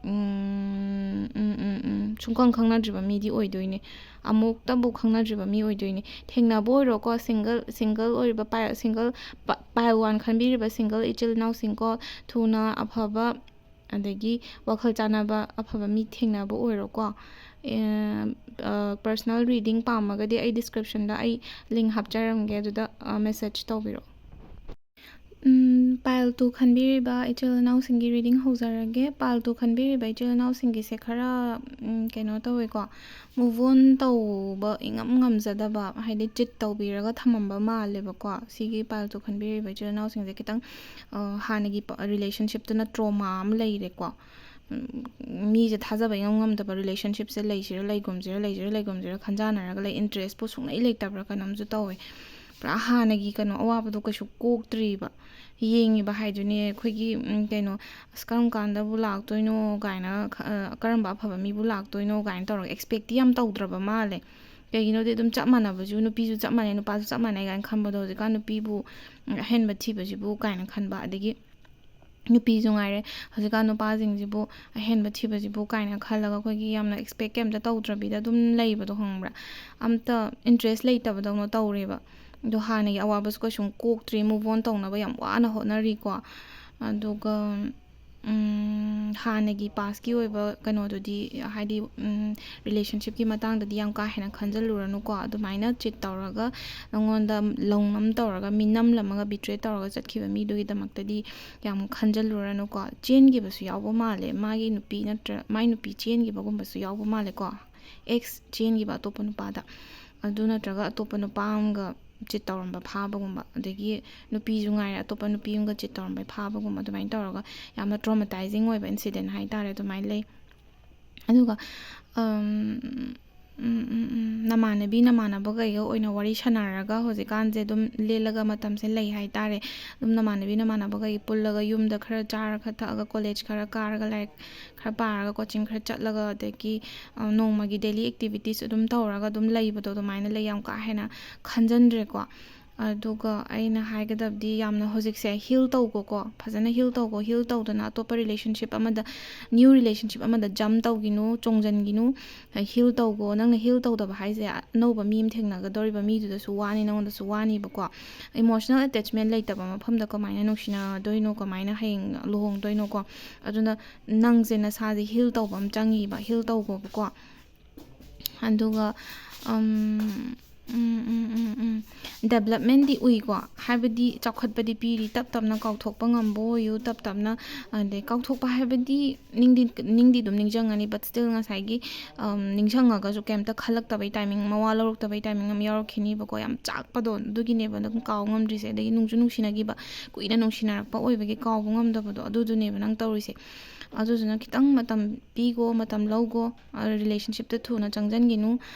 ꯎꯝ, ꯎꯝ, ꯎꯝ, ꯎꯝ, ꯁꯨꯡꯈꯪ ꯈꯪꯅꯗ꯭ꯔꯤꯕ ꯃꯤꯗꯤ ꯑꯣꯏꯗꯣꯏꯅꯦ꯫ ꯑꯃꯨꯛꯇꯕꯨ ꯈꯪꯅꯗ꯭ꯔꯤꯕ ꯃꯤ ꯑꯣꯏꯗꯣꯏꯅꯦ꯫ ꯊꯦꯡꯅꯕ ꯑꯣꯏꯔꯣꯀꯣ, ꯁꯤꯡꯒꯜ, ꯁꯤꯡꯒꯜ ꯑꯣꯏꯔꯤꯕ ꯄꯥꯏ-, ꯁꯤꯡꯒꯜ ꯄ-, ꯄꯥꯏꯜ ꯋꯥꯟ ꯈꯟꯕꯤꯔꯤꯕ ꯁꯤꯡꯒꯜ ꯏꯆꯤꯜ ꯏꯅꯥꯎꯁꯤꯡꯀꯣ, ꯊꯨꯅ ꯑꯐꯕ ꯑꯗꯒꯤ ꯋꯥꯈꯜ ꯆꯥꯟꯅꯕ ꯑꯐꯕ ꯃꯤ ꯊꯦꯡꯅꯕ ꯑꯣꯏꯔꯣꯀꯣ꯫ ꯑꯦ, ꯑ, personal reading ꯄꯥꯝꯃꯒꯗꯤ ꯑꯩ descriptionꯗ ꯑꯩ link ꯍꯥꯞꯆꯔꯝꯒꯦ, ꯑꯗꯨꯗ, ꯑ, message ꯇꯧꯕꯤꯔꯛꯑꯣ꯫ ꯎꯝ, pile two ꯈꯟꯕꯤꯔꯤꯕ ꯏꯆꯤꯜ ꯏꯅꯥꯎꯁꯤꯡꯒꯤ reading ꯍꯧꯖꯔꯒꯦ꯫ Pile two ꯈꯟꯕꯤꯔꯤꯕ ꯏꯆꯤꯜ ꯏꯅꯥꯎꯁꯤꯡꯒꯤꯁꯦ ꯈꯔ, ꯎꯝ, ꯀꯩꯅꯣ ꯇꯧꯋꯦꯀꯣ, move on ꯇꯧꯕ ꯏꯉꯝ ꯉꯝꯖꯗꯕ, ꯍꯥꯏꯗꯤ cheat ꯇꯧꯕꯤꯔꯒ ꯊꯝꯃꯝꯕ ꯃꯥꯜꯂꯦꯕꯀꯣ꯫ ꯁꯤꯒꯤ pile two ꯈꯟꯕꯤꯔꯤꯕ ꯏꯆꯤꯜ ꯏꯅꯥꯎꯁꯤꯡꯁꯦ ꯈꯤꯇꯪ, ꯑ, ꯍꯥꯟꯅꯒꯤ ꯄ-, relationshipꯇꯨꯅ trauma ꯑꯃ ꯂꯩꯔꯦꯀꯣ꯫ ꯎꯝ, ꯃꯤꯁꯦ ꯊꯥꯖꯕ ꯏꯉꯝ ꯉꯝꯗꯕ relationshipꯁꯦ ꯂꯩꯁꯤꯔꯥ ꯂꯩꯒꯨꯝꯁꯤꯔꯥ, ꯂꯩꯁꯤꯔꯥ ꯂꯩꯒꯨꯝꯁꯤꯔꯥ ꯈꯟꯖꯥꯟꯅꯔꯒ ꯂꯩ, interestꯄꯨ ꯁꯨꯡꯂꯩ ꯂꯩꯇꯕ꯭ꯔꯥ ꯀꯩꯅꯣꯝꯁꯨ ꯇꯧꯋꯦ꯫ ꯄꯨꯔꯥ ꯍꯥꯟꯅꯒꯤ ꯀꯩꯅꯣ ꯑꯋꯥꯕꯗꯣ ꯀꯩꯁꯨ ꯀꯣꯛꯇ꯭ꯔꯤꯕ꯫ ꯌꯦꯡꯉꯤꯕ ꯍꯥꯏꯗꯨꯅꯦ ꯑꯩꯈꯣꯏꯒꯤ, ꯎꯝ, ꯀꯩꯅꯣ, "ꯑꯁ, ꯀꯔꯝ ꯀꯥꯟꯗꯕꯨ ꯂꯥꯛꯇꯣꯏꯅꯣ?" ꯀꯥꯏꯅ ꯈ-, ꯑ, "ꯀꯔꯝꯕ ꯑꯐꯕ ꯃꯤꯕꯨ ꯂꯥꯛꯇꯣꯏꯅꯣ?" ꯀꯥꯏꯅ ꯇꯧꯔꯒ expectꯇꯤ ꯌꯥꯝ ꯇꯧꯗ꯭ꯔꯕ ꯃꯥꯜꯂꯦ꯫ ꯀꯩꯒꯤꯅꯣꯗꯤ ꯑꯗꯨꯝ ꯆꯞ ꯃꯥꯟꯅꯕꯁꯨ, ꯅꯨꯄꯤꯁꯨ ꯆꯞ ꯃꯥꯟꯅꯩ, ꯅꯨꯄꯥꯁꯨ ꯆꯞ ꯃꯥꯟꯅꯩ ꯀꯥꯏꯅ ꯈꯟꯕꯗꯣ, ꯍꯧꯖꯤꯛꯀꯥꯟ ꯅꯨꯄꯤꯕꯨ, ꯎꯝ, ꯑꯍꯦꯟꯕ ꯊꯤꯕꯁꯤꯕꯨ ꯀꯥꯏꯅ ꯈꯟꯕ, ꯑꯗꯒꯤ ꯅꯨꯄꯤꯁꯨ ꯉꯥꯏꯔꯦ, ꯍꯧꯖꯤꯛꯀꯥꯟ ꯅꯨꯄꯥꯁꯤꯡꯁꯤꯕꯨ ꯑꯍꯦꯟꯕ ꯊꯤꯕꯁꯤꯕꯨ ꯀꯥꯏꯅ ꯈꯜꯂꯒ ꯑꯩꯈꯣꯏꯒꯤ ꯌꯥꯝꯅ expect ꯀꯩꯝꯇ ꯇꯧꯗ꯭ꯔꯕꯤꯗ ꯑꯗꯨꯝ ꯂꯩꯕꯗꯣ ꯈꯪꯕ꯭ꯔꯥ? ꯑꯝꯇ interest ꯂꯩꯇꯕꯗꯧꯅ ꯇꯧꯔꯦꯕ꯫ ꯑꯗꯣ ꯍꯥꯟꯅꯒꯤ ꯑꯋꯥꯕꯁꯨ ꯀꯩꯁꯨꯝ ꯀꯣꯛꯇ꯭ꯔꯤ, move on ꯇꯧꯅꯕ ꯌꯥꯝ ꯋꯥꯅ ꯍꯣꯠꯅꯔꯤꯀꯣ꯫ ꯑꯗꯨꯒ, ꯎꯝ, ꯍꯥꯟꯅꯒꯤ pastꯀꯤ ꯑꯣꯏꯕ ꯀꯩꯅꯣꯗꯨꯗꯤ, ꯍꯥꯏꯗꯤ, ꯎꯝ, relationshipꯀꯤ ꯃꯇꯥꯡꯗꯗꯤ ꯌꯥꯝ ꯀꯥ ꯍꯦꯟꯅ ꯈꯟꯖꯜꯂꯨꯔꯅꯨꯀꯣ꯫ ꯑꯗꯨꯃꯥꯏꯅ cheat ꯇꯧꯔꯒ, ꯅꯉꯣꯟꯗ ꯂꯧꯅꯝ ꯇꯧꯔꯒ, ꯃꯤꯅꯝꯂꯝꯃꯒ, betray ꯇꯧꯔꯒ ꯆꯠꯈꯤꯕ ꯃꯤꯗꯨꯒꯤꯗꯃꯛꯇꯗꯤ ꯌꯥꯝ ꯈꯟꯖꯜꯂꯨꯔꯅꯨꯀꯣ꯫ ꯆꯦꯟꯈꯤꯕꯁꯨ ꯌꯥꯎꯕ ꯃꯥꯜꯂꯦ, ꯃꯥꯒꯤ ꯅꯨꯄꯤ ꯅꯠꯇ꯭ꯔ-, ꯃꯥꯏ ꯅꯨꯄꯤ ꯆꯦꯟꯈꯤꯕꯒꯨꯝꯕꯁꯨ ꯌꯥꯎꯕ ꯃꯥꯜꯂꯦꯀꯣ꯫ Ex ꯆꯦꯟꯈꯤꯕ ꯑꯇꯣꯞꯄ ꯅꯨꯄꯥꯗ, ꯑꯗꯨ ꯅꯠꯇ꯭ꯔꯒ ꯑꯇꯣꯞꯄ ꯅꯨꯄꯥ ꯑꯃꯒ cheat ꯇꯧꯔꯝꯕ ꯐꯥꯕꯒꯨꯝꯕ, ꯑꯗꯒꯤ ꯅꯨꯄꯤꯁꯨ ꯉꯥꯏꯔꯦ, ꯑꯇꯣꯞꯄ ꯅꯨꯄꯤ ꯑꯃꯒ cheat ꯇꯧꯔꯝꯕꯩ ꯐꯥꯕꯒꯨꯝꯕ, ꯑꯗꯨꯃꯥꯏꯅ ꯇꯧꯔꯒ ꯌꯥꯝꯅ traumatizing ꯑꯣꯏꯕ incident ꯍꯥꯏꯇꯥꯔꯦ, ꯑꯗꯨꯃꯥꯏꯅ ꯂꯩ꯫ ꯑꯗꯨꯒ, ꯑꯝ, ꯎꯝ, ꯎꯝ, ꯎꯝ꯫ ꯅꯃꯥꯟꯅꯕꯤ ꯅꯃꯥꯟꯅꯕꯈꯩꯒ ꯑꯣꯏꯅ ꯋꯥꯔꯤ ꯁꯥꯟꯅꯔꯒ ꯍꯧꯖꯤꯛꯀꯥꯟꯁꯦ ꯑꯗꯨꯝ ꯂꯦꯜꯂꯒ ꯃꯇꯝꯁꯦ ꯂꯩ ꯍꯥꯏꯇꯥꯔꯦ꯫ ꯑꯗꯨꯝ ꯅꯃꯥꯟꯅꯕꯤ ꯅꯃꯥꯟꯅꯕꯈꯩ ꯄꯨꯜꯂꯒ ꯌꯨꯝꯗ ꯈꯔ ꯆꯥꯔ ꯈꯔ ꯊꯛꯑꯒ, ꯀꯣꯂꯦꯖ ꯈꯔ ꯀꯥꯔꯒ, ꯂꯥꯏꯔꯤꯛ ꯈꯔ ꯄꯥꯔꯒ, ꯀꯣꯆꯤꯡ ꯈꯔ ꯆꯠꯂꯒ, ꯑꯗꯒꯤ, ꯑ, ꯅꯣꯡꯃꯒꯤ ꯗꯦꯂꯤ ꯑꯦꯛꯇꯤꯚꯤꯇꯤꯁ ꯑꯗꯨꯝ ꯇꯧꯔꯒ ꯑꯗꯨꯝ ꯂꯩꯕꯗꯣ, ꯑꯗꯨꯃꯥꯏꯅ ꯂꯩ꯫ ꯌꯥꯝ ꯀꯥ ꯍꯦꯟꯅ ꯈꯟꯖꯟꯗ꯭ꯔꯦꯀꯣ꯫ ꯑꯗꯨꯒ ꯑꯩꯅ ꯍꯥꯏꯒꯗꯕꯗꯤ, ꯌꯥꯝꯅ ꯍꯧꯖꯤꯛꯁꯦ ꯍꯤꯜ ꯇꯧꯒꯣꯀꯣ, ꯐꯖꯅ ꯍꯤꯜ ꯇꯧꯒꯣ꯫ ꯍꯤꯜ ꯇꯧꯗꯅ ꯑꯇꯣꯞꯄ ꯔꯤꯂꯦꯁꯟꯁꯤꯞ ꯑꯃꯗ, ꯅ꯭ꯌꯨ ꯔꯤꯂꯦꯁꯟꯁꯤꯞ ꯑꯃꯗ ꯖꯝꯞ ꯇꯧꯒꯤꯅꯨ, ꯆꯣꯡꯖꯟꯒꯤꯅꯨ꯫ ꯍꯤꯜ ꯇꯧꯒꯣ꯫ ꯅꯪꯅ ꯍꯤꯜ ꯇꯧꯗꯕ ꯍꯥꯏꯁꯦ, ꯑꯅꯧꯕ ꯃꯤ ꯑꯃ ꯊꯦꯡꯅꯒꯗꯧꯔꯤꯕ ꯃꯤꯗꯨꯗꯁꯨ ꯋꯥꯅꯤ, ꯅꯉꯣꯟꯗꯁꯨ ꯋꯥꯅꯤꯕꯀꯣ꯫ ꯏꯃꯣꯁꯅꯦꯜ ꯑꯦꯇꯦꯆꯃꯦꯟ ꯂꯩꯇꯕ ꯃꯐꯝꯗ ꯀꯃꯥꯏꯅ ꯅꯨꯡꯁꯤꯅꯗꯣꯏꯅꯣ, ꯀꯃꯥꯏꯅ ꯍꯌꯦꯡ ꯂꯨꯍꯣꯡꯗꯣꯏꯅꯣꯀꯣ? ꯑꯗꯨꯅ ꯅꯪꯁꯦ ꯅꯁꯥꯁꯦ ꯍꯤꯜ ꯇꯧꯕ ꯑꯃ ꯆꯪꯉꯤꯕ, ꯍꯤꯜ ꯇꯧꯒꯣꯕꯀꯣ꯫ ꯑꯗꯨꯒ, ꯎꯝ, ꯎꯝ, ꯎꯝ, ꯎꯝ, ꯎꯝ꯫ ꯗꯦꯕꯂꯞꯃꯦꯟꯗꯤ ꯎꯏꯀꯣ, ꯍꯥꯏꯕꯗꯤ ꯆꯥꯎꯈꯠꯄꯗꯤ ꯄꯤꯔꯤ, ꯇꯞ ꯇꯞꯅ ꯀꯥꯎꯊꯣꯛꯄ ꯉꯝꯕ ꯑꯣꯏꯌꯨ, ꯇꯞ ꯇꯞꯅ, ꯑꯗꯩ ꯀꯥꯎꯊꯣꯛꯄ ꯍꯥꯏꯕꯗꯤ ꯅꯤꯡꯗꯤ, ꯅꯤꯡꯗꯤ ꯑꯗꯨꯝ ꯅꯤꯡꯁꯤꯡꯉꯅꯤ, but still ꯉꯁꯥꯏꯒꯤ, ꯎꯝ, ꯅꯤꯡꯁꯤꯡꯉꯒꯁꯨ ꯀꯩꯝꯇ ꯈꯜꯂꯛꯇꯕꯩ ꯇꯥꯏꯃꯤꯡ, ꯃꯋꯥ ꯂꯧꯔꯛꯇꯕꯩ ꯇꯥꯏꯃꯤꯡ ꯑꯃ ꯌꯥꯎꯔꯛꯈꯤꯅꯤꯕꯀꯣ, ꯌꯥꯝ ꯆꯥꯛꯄꯗꯣ, ꯑꯗꯨꯒꯤꯅꯦꯕ ꯅꯪ ꯀꯥꯎ ꯉꯝꯗ꯭ꯔꯤꯁꯦ꯫ ꯑꯗꯒꯤ ꯅꯨꯡꯁꯨ ꯅꯨꯡꯁꯤꯅꯈꯤꯕ, ꯀꯨꯏꯅ ꯅꯨꯡꯁꯤꯅꯔꯛꯄ ꯑꯣꯏꯕꯒꯤ ꯀꯥꯎꯕ ꯉꯝꯗꯕꯗꯣ, ꯑꯗꯨꯗꯨꯅꯦꯕ ꯅꯪ ꯇꯧꯔꯤꯁꯦ꯫ ꯑꯗꯨꯗꯨꯅ ꯈꯤꯇꯪ ꯃꯇꯝ ꯄꯤꯒꯣ, ꯃꯇꯝ ꯂꯧꯒꯣ, ꯔꯤꯂꯦꯁꯟꯁꯤꯞꯇ ꯊꯨꯅ ꯆꯪꯁꯤꯟꯈꯤꯅꯨ꯫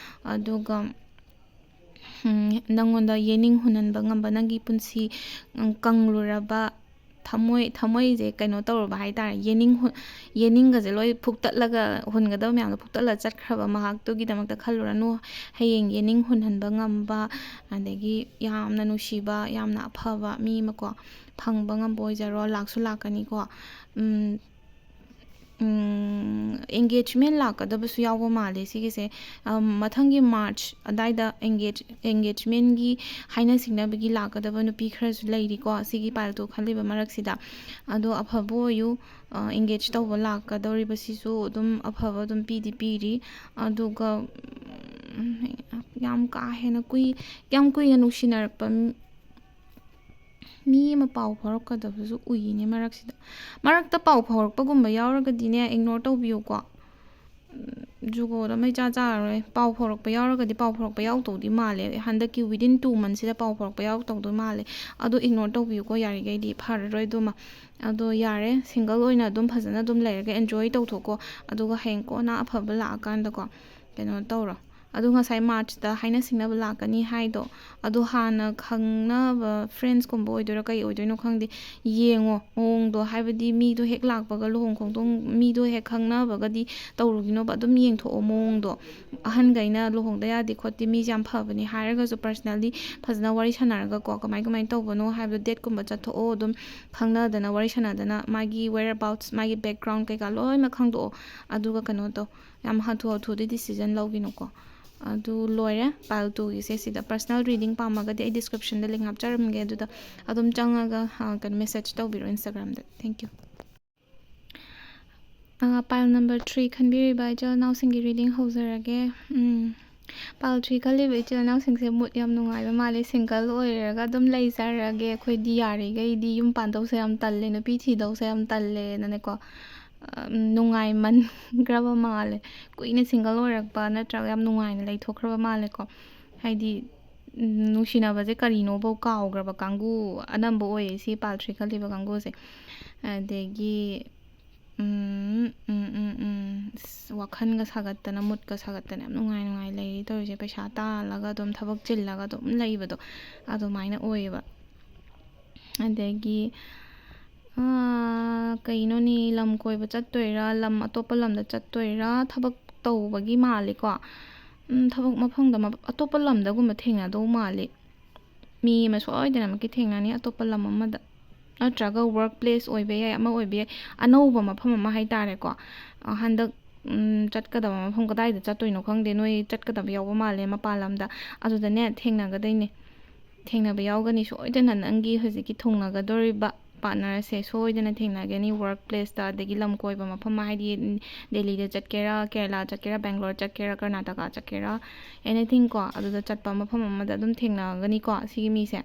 ꯑꯗꯨꯒ, ꯎꯝ, ꯅꯪꯉꯣꯟꯗ ꯌꯦꯅꯤꯡ ꯍꯨꯟꯍꯟꯕ ꯉꯝꯕ, ꯅꯪꯒꯤ ꯄꯨꯟꯁꯤ, ꯎꯝ, ꯀꯪꯂꯨꯔꯕ ꯊꯃꯣꯏ, ꯊꯃꯣꯏꯁꯦ ꯀꯩꯅꯣ ꯇꯧꯔꯕ ꯍꯥꯏꯇꯥꯔꯦ, ꯌꯦꯅꯤꯡ ꯍꯨ-, ꯌꯦꯅꯤꯡꯒꯁꯦ ꯂꯣꯏ ꯐꯨꯛꯇꯠꯂꯒ, ꯍꯨꯟꯒꯗꯕ ꯃꯌꯥꯝꯗꯣ ꯐꯨꯛꯇꯠꯂ ꯆꯠꯈ꯭ꯔꯕ ꯃꯍꯥꯛꯇꯨꯒꯤꯗꯃꯛꯇ ꯈꯜꯂꯨꯔꯅꯨ꯫ ꯍꯌꯦꯡ ꯌꯦꯅꯤꯡ ꯍꯨꯟꯍꯟꯕ ꯉꯝꯕ, ꯑꯗꯒꯤ ꯌꯥꯝꯅ ꯅꯨꯡꯁꯤꯕ, ꯌꯥꯝꯅ ꯑꯐꯕ ꯃꯤ ꯑꯃꯀꯣ, ꯐꯪꯕ ꯉꯝꯕ ꯑꯣꯏꯖꯔꯣ, ꯂꯥꯛꯁꯨ ꯂꯥꯛꯀꯅꯤꯀꯣ꯫ ꯎꯝ, ꯎꯝ, ꯑꯦꯡꯒꯦꯖꯃꯦꯟ ꯂꯥꯛꯀꯗꯕꯁꯨ ꯌꯥꯎꯕ ꯃꯥꯜꯂꯦ ꯁꯤꯒꯤꯁꯦ꯫ ꯑꯝ, ꯃꯊꯪꯒꯤ ꯃꯥꯔꯆ ꯑꯗꯥꯏꯗ ꯑꯦꯡꯒꯦꯖ-, ꯑꯦꯡꯒꯦꯖꯃꯦꯟꯒꯤ, ꯍꯥꯏꯅ ꯁꯤꯡꯅꯕꯒꯤ ꯂꯥꯛꯀꯗꯕ ꯅꯨꯄꯤ ꯈꯔꯁꯨ ꯂꯩꯔꯤꯀꯣ, ꯁꯤꯒꯤ ꯄꯥꯏꯜꯗꯨ ꯈꯜꯂꯤꯕ ꯃꯔꯛꯁꯤꯗ꯫ ꯑꯗꯣ ꯑꯐꯕ ꯑꯣꯏꯌꯨ꯫ ꯑ, ꯑꯦꯡꯒꯦꯖ ꯇꯧꯕ ꯂꯥꯛꯀꯗꯧꯔꯤꯕꯁꯤꯁꯨ ꯑꯗꯨꯝ ꯑꯐꯕ ꯑꯗꯨꯝ ꯄꯤꯗꯤ ꯄꯤꯔꯤ꯫ ꯑꯗꯨꯒ, ꯎꯝ, ꯌꯥꯝ ꯀꯥ ꯍꯦꯟꯅ ꯀꯨꯏ-, ꯌꯥꯝ ꯀꯨꯏꯅ ꯅꯨꯡꯁꯤꯅꯔꯛꯄ ꯃꯤ ꯑꯃ ꯄꯥꯎ ꯐꯥꯎꯔꯛꯀꯗꯕꯁꯨ ꯎꯏꯅꯦ ꯃꯔꯛꯁꯤꯗ꯫ ꯃꯔꯛꯇ ꯄꯥꯎ ꯐꯥꯎꯔꯛꯄꯒꯨꯝꯕ ꯌꯥꯎꯔꯒꯗꯤꯅꯦ, ꯏꯒꯅꯣꯔ ꯇꯧꯕꯤꯌꯨꯀꯣ꯫ ꯎꯝ, ꯖꯨꯒꯣꯗ ꯃꯩ ꯆꯥ ꯆꯥꯔꯔꯣꯏ꯫ ꯄꯥꯎ ꯐꯥꯎꯔꯛꯄ ꯌꯥꯎꯔꯒꯗꯤ, ꯄꯥꯎ ꯐꯥꯎꯔꯛꯄ ꯌꯥꯎꯗꯧꯗꯤ ꯃꯥꯜꯂꯦ꯫ ꯍꯟꯗꯛꯀꯤ within two monthꯁꯤꯗ ꯄꯥꯎ ꯐꯥꯎꯔꯛꯄ ꯌꯥꯎꯗꯧꯗꯣꯏ ꯃꯥꯜꯂꯦ꯫ ꯑꯗꯣ ꯏꯒꯅꯣꯔ ꯇꯧꯕꯤꯌꯨꯀꯣ, ꯌꯥꯔꯤꯈꯩꯗꯤ ꯐꯔꯔꯣꯏ ꯑꯗꯨꯃ꯫ ꯑꯗꯣ ꯌꯥꯔꯦ, ꯁꯤꯡꯒꯜ ꯑꯣꯏꯅ ꯑꯗꯨꯝ ꯐꯖꯅ ꯑꯗꯨꯝ ꯂꯩꯔꯒ ꯑꯦꯟꯖꯣꯏ ꯇꯧꯊꯣꯛꯀꯣ꯫ ꯑꯗꯨꯒ ꯍꯌꯦꯡ ꯀꯣꯟꯅ ꯑꯐꯕ ꯂꯥꯛꯑꯀꯥꯟꯗꯀꯣ, ꯀꯩꯅꯣ ꯇꯧꯔꯣ꯫ ꯑꯗꯣ ꯉꯁꯥꯏ ꯃꯥꯔꯆꯇ ꯍꯥꯏꯅ ꯁꯤꯡꯅꯕ ꯂꯥꯛꯀꯅꯤ ꯍꯥꯏꯗꯣ, ꯑꯗꯣ ꯍꯥꯟꯅ ꯈꯪꯅꯕ ꯐ꯭ꯔꯦꯟꯁꯀꯨꯝꯕ ꯑꯣꯏꯗꯣꯏꯔꯥ ꯀꯩ ꯑꯣꯏꯗꯣꯏꯅꯣ ꯈꯪꯗꯦ, ꯌꯦꯡꯉꯣ ꯃꯑꯣꯡꯗꯣ꯫ ꯍꯥꯏꯕꯗꯤ ꯃꯤꯗꯣ ꯍꯦꯛ ꯂꯥꯛꯄꯒ ꯂꯨꯍꯣꯡ ꯈꯣꯡꯗꯣꯡ, ꯃꯤꯗꯣ ꯍꯦꯛ ꯈꯪꯅꯕꯒꯗꯤ ꯇꯧꯔꯨꯒꯤꯅꯣꯕ꯫ ꯑꯗꯨꯝ ꯌꯦꯡꯊꯣꯛꯑꯣ ꯃꯑꯣꯡꯗꯣ꯫ ꯑꯍꯟꯈꯩꯅ ꯂꯨꯍꯣꯡꯗ ꯌꯥꯗꯦ ꯈꯣꯠꯇꯦ, ꯃꯤꯁꯦ ꯌꯥꯝ ꯐꯕꯅꯤ ꯍꯥꯏꯔꯒꯁꯨ personally ꯐꯖꯅ ꯋꯥꯔꯤ ꯁꯥꯟꯅꯔꯒꯀꯣ, ꯀꯃꯥꯏ ꯀꯃꯥꯏꯅ ꯇꯧꯕꯅꯣ ꯍꯥꯏꯕꯗꯣ, dateꯀꯨꯝꯕ ꯆꯠꯊꯣꯛꯑꯣ꯫ ꯑꯗꯨꯝ ꯈꯪꯅꯗꯅ ꯋꯥꯔꯤ ꯁꯥꯟꯅꯗꯅ ꯃꯥꯒꯤ whereabouts, ꯃꯥꯒꯤ background ꯀꯩꯀꯥ ꯂꯣꯏꯅꯃꯛ ꯈꯪꯗꯣꯛꯑꯣ꯫ ꯑꯗꯨꯒ ꯀꯩꯅꯣ ꯇꯧ, ꯌꯥꯝ ꯍꯥꯊꯨ ꯍꯥꯊꯨꯗꯤ decision ꯂꯧꯒꯤꯅꯨꯀꯣ꯫ ꯑꯗꯨ ꯂꯣꯏꯔꯦ pile twoꯒꯤꯁꯦ꯫ ꯁꯤꯗ personal reading ꯄꯥꯝꯃꯒꯗꯤ ꯑꯩ descriptionꯗ link ꯍꯥꯞꯆꯔꯝꯒꯦ, ꯑꯗꯨꯗ ꯑꯗꯨꯝ ꯆꯪꯉꯒ, ꯑ, ꯀꯩꯅꯣ, message ꯇꯧꯕꯤꯔꯣ Instagramꯗ꯫ Thank you꯫ ꯑ, pile number three ꯈꯟꯕꯤꯔꯤꯕ ꯏꯆꯤꯜ ꯏꯅꯥꯎꯁꯤꯡꯒꯤ reading ꯍꯧꯖꯔꯒꯦ꯫ ꯎꯝ, pile three ꯈꯜꯂꯤꯕ ꯏꯆꯤꯜ ꯏꯅꯥꯎꯁꯤꯡꯁꯦ mood ꯌꯥꯝ ꯅꯨꯡꯉꯥꯏꯕ ꯃꯥꯜꯂꯦ꯫ Single ꯑꯣꯏꯔꯒ ꯑꯗꯨꯝ ꯂꯩꯖꯔꯒꯦ, ꯑꯩꯈꯣꯏꯗꯤ ꯌꯥꯔꯤꯈꯩꯗꯤ ꯌꯨꯝ ꯄꯥꯟꯗꯧꯁꯦ ꯌꯥꯝ ꯇꯜꯂꯦ, ꯅꯨꯄꯤ ꯊꯤꯗꯧꯁꯦ ꯌꯥꯝ ꯇꯜꯂꯦꯅꯅꯦꯀꯣ꯫ ꯑ, ꯅꯨꯡꯉꯥꯏꯃꯟꯈ꯭ꯔꯕ ꯃꯥꯜꯂꯦ꯫ ꯀꯨꯏꯅ single ꯑꯣꯏꯔꯛꯄ ꯅꯠꯇ꯭ꯔꯒ ꯌꯥꯝ ꯅꯨꯡꯉꯥꯏꯅ ꯂꯩꯊꯣꯛꯈ꯭ꯔꯕ ꯃꯥꯜꯂꯦꯀꯣ꯫ ꯍꯥꯏꯗꯤ, ꯎꯝ, ꯅꯨꯡꯁꯤꯅꯕꯁꯦ ꯀꯔꯤꯅꯣꯐꯧ ꯀꯥꯎꯈ꯭ꯔꯕ ꯀꯥꯡꯕꯨ ꯑꯅꯝꯕ ꯑꯣꯏꯌꯦ ꯁꯤ pile three ꯈꯜꯂꯤꯕ ꯀꯥꯡꯕꯨꯁꯦ꯫ ꯑꯗꯒꯤ, ꯎꯝ, ꯎꯝ, ꯎꯝ, ꯎꯝ, ꯑꯁ, ꯋꯥꯈꯜꯒ ꯁꯥꯒꯠꯇꯅ, moodꯀ ꯁꯥꯒꯠꯇꯅ ꯌꯥꯝ ꯅꯨꯡꯉꯥꯏ ꯅꯨꯡꯉꯥꯏ ꯂꯩꯔꯤ ꯇꯧꯔꯤꯁꯦ꯫ ꯄꯩꯁꯥ ꯇꯥꯜꯂꯒ ꯑꯗꯨꯝ, ꯊꯕꯛ ꯆꯤꯜꯂꯒ ꯑꯗꯨꯝ ꯂꯩꯕꯗꯣ, ꯑꯗꯨꯃꯥꯏꯅ ꯑꯣꯏꯌꯦꯕ꯫ ꯑꯗꯒꯤ, ꯑꯥ, ꯀꯩꯅꯣꯅꯦ, ꯂꯝ ꯀꯣꯏꯕ ꯆꯠꯇꯣꯏꯔꯥ, ꯂꯝ, ꯑꯇꯣꯞꯄ ꯂꯝꯗ ꯆꯠꯇꯣꯏꯔꯥ, ꯊꯕꯛ ꯇꯧꯕꯒꯤ ꯃꯥꯜꯂꯤꯀꯣ꯫ ꯎꯝ, ꯊꯕꯛ ꯃꯐꯝꯗ, ꯃ-, ꯑꯇꯣꯞꯄ ꯂꯝꯗꯒꯨꯝꯕ ꯊꯦꯡꯅꯗꯧ ꯃꯥꯜꯂꯤ꯫ ꯃꯤ ꯑꯃ ꯁꯣꯏꯗꯅꯃꯛꯀꯤ ꯊꯦꯡꯅꯅꯤ ꯑꯇꯣꯞꯄ ꯂꯝ ꯑꯃꯗ꯫ ꯅꯠꯇ꯭ꯔꯒ work place ꯑꯣꯏꯕ ꯌꯥꯏ, ꯑꯃ ꯑꯣꯏꯕ ꯌꯥꯏ, ꯑꯅꯧꯕ ꯃꯐꯝ ꯑꯃ ꯍꯥꯏ ꯇꯥꯔꯦꯀꯣ꯫ ꯑ, ꯍꯟꯗꯛ, ꯎꯝ, ꯆꯠꯀꯗꯕ ꯃꯐꯝ ꯀꯗꯥꯏꯗ ꯆꯠꯇꯣꯏꯅꯣ ꯈꯪꯗꯦ, ꯅꯣꯏ ꯆꯠꯀꯗꯕ ꯌꯥꯎꯕ ꯃꯥꯜꯂꯦ ꯃꯄꯥꯟ ꯂꯝꯗ꯫ ꯑꯗꯨꯗꯅꯦ ꯊꯦꯡꯅꯒꯗꯣꯏꯅꯦ꯫ ꯊꯦꯡꯅꯕ ꯌꯥꯎꯒꯅꯤ ꯁꯣꯏꯗꯅ꯫ ꯅꯪꯒꯤ ꯍꯧꯖꯤꯛꯀꯤ ꯊꯨꯡꯅꯒꯗꯧꯔꯤꯕ partnerꯁꯦ ꯁꯣꯏꯗꯅ ꯊꯦꯡꯅꯒꯅꯤ work placeꯇ, ꯑꯗꯒꯤ ꯂꯝ ꯀꯣꯏꯕ ꯃꯐꯝ, ꯍꯥꯏꯗꯤ ꯗꯦꯜꯂꯤꯗ ꯆꯠꯀꯦꯔꯥ, ꯀꯦꯔꯂꯥ ꯆꯠꯀꯦꯔꯥ, ꯕꯦꯡꯒ꯭ꯂꯣꯔ ꯆꯠꯀꯦꯔꯥ, ꯀꯔꯅꯥꯇꯀꯥ ꯆꯠꯀꯦꯔꯥ, anything ꯀꯣ, ꯑꯗꯨꯗ ꯆꯠꯄ ꯃꯐꯝ ꯑꯃꯗ ꯑꯗꯨꯝ ꯊꯦꯡꯅꯒꯅꯤꯀꯣ ꯁꯤꯒꯤ ꯃꯤꯁꯦ꯫